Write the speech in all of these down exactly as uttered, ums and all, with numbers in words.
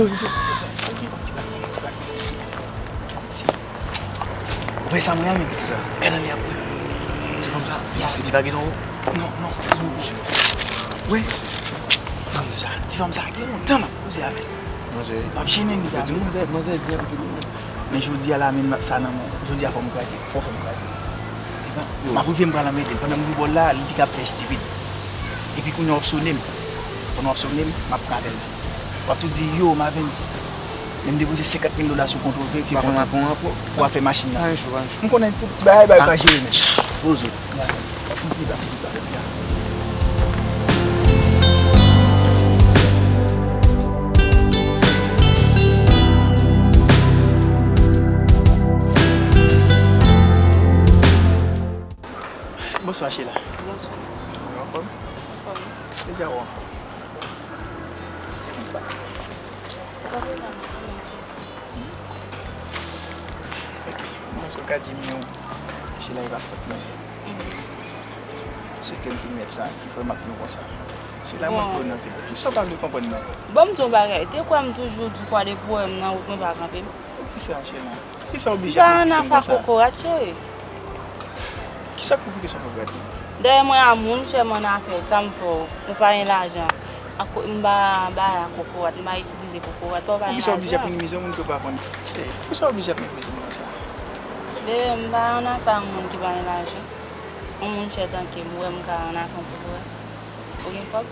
Ou wè sa mwen an menm? Kisa? Gad anlè ap wè. Ti fanm sa? Yes. Li pa gen non? Non, non. Wè. Fanm sa, ti fanm sa gen lontan m ap koze avè l. Manzè. M ap jennen li. Di manzè, manzè di anpil wi. Men jodi a la menm m ap sa nan men w. Jodi a fò m kraze, fò fò m kraze. M ap rive m pral anmède l. Pandan m ri bò l la, li t ap fè estipid. Epi kounye a w ap sonnen m. Pandan w ap sonnen m, m ap pran avè l. W ap tou di, yo, Mavens, men m depoze senkant mil dola sou kont ou, verifye kont ou pou w fè machin nan. M konnen tout ti bagay, bagay pa jere menm. Poze. Fouti pase tout bagay la. Bonswa, Sheila. Bonswa. Ou anfòm? Anfòm. Deja ou anfòm. Si ou pa. Ok. Mwen se ou ka di m yo, Sheila, e pa fòt mwen. Se ke m ki mèt sa, ki fè m ap nou konsa. Sheila, mwen konnen anpil. Kisa ou pa vle konprann nan? Bon, m di yon bagay. Te kwè m toujou di kwa de pwè m nan wout mwen pa kanpe m. Poukisa, Sheila? Poukisa w oblije ap repouse m konsa? M pa nan afè kokorat, cheri. Kisa k pou kesyon kokorat la? Dèyè mwen a moun, chè, mwen nan afè, sa m fè w? Mwen pa gen lajan. Ako, m pa bay a kokorat, m pa itilize kokorat, pa bay lajan. Poukisa w oblije ap minimize yon moun ke w pa konn? Cheri, poukisa w oblije ap meprize m konsa? Bebe, m pa nan afè a moun ki pa gen lajan. Yon moun chè tanke m, ou wè m ka nan afè kokorat? Ou gen kòb?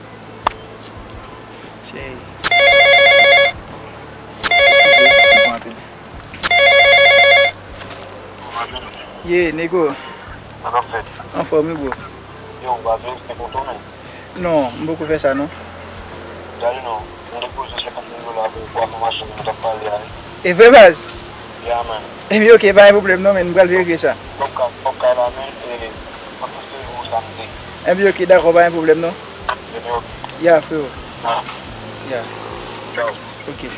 Cheri. Eskize, m pran apèl. Ye, nego. Sa k ap fèt? Anfòm wi, bro. Yo, ou pa vle fè kontou, men. Non, m poko fè sa, non. Gade non, m depoze senkant mil dola pou, pou afè machin nou t ap pale a, wi. E vre, baz? Ya, man. Ebyen, oke, pa gen pwoblèm, non, men m pral verifye sa. Fòk ka, fòk ka la, men, e, m ap transfere pou samdi. Ebyen, oke, dakò, pa gen pwoblèm, non. Ebyen, oke. Ya, freo. Ya. Ya. Ciao. Oke.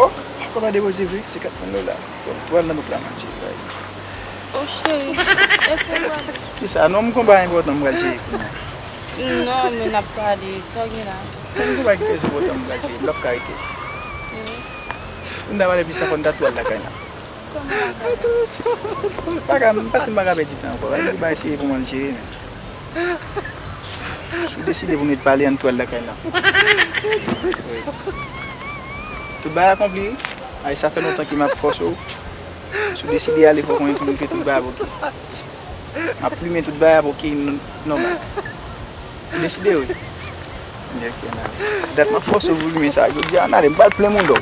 Oh, kòman depoze vre? Se kat mil dola. Bon, pral nan bank la manje, bay. Oh, cheri, èske w pral? Kisa? Non, m gon bagay enpòtan m pral jere kounye a. Non, men n ap pale, sa w gen la? M gon bagay ki trè enpòtan m pral jere, m p ap ka rete. Wi. Kounye a, m ale pi sa fò n ta tou al lakay la. Kòman lakay la? Pa ka, m pase m pa ka pèdi tan ankò. Bay, bay, se pou mwen jere. Si w deside pou nou pale, ann tou al lakay la. Wi. Tout bagay akonpli, wi. Ay, sa fè lontan ke m ap fòse w. Si w deside ale, fòk ou enplike tout bagay pou ke m ap plimen tout bagay pou ke n-, nòmal. Ou deside, wi. Ebyen, oke, n ale. Dat m ap fòse w pou plimen sa. Jodi a, n ale, m pral plen mouda w.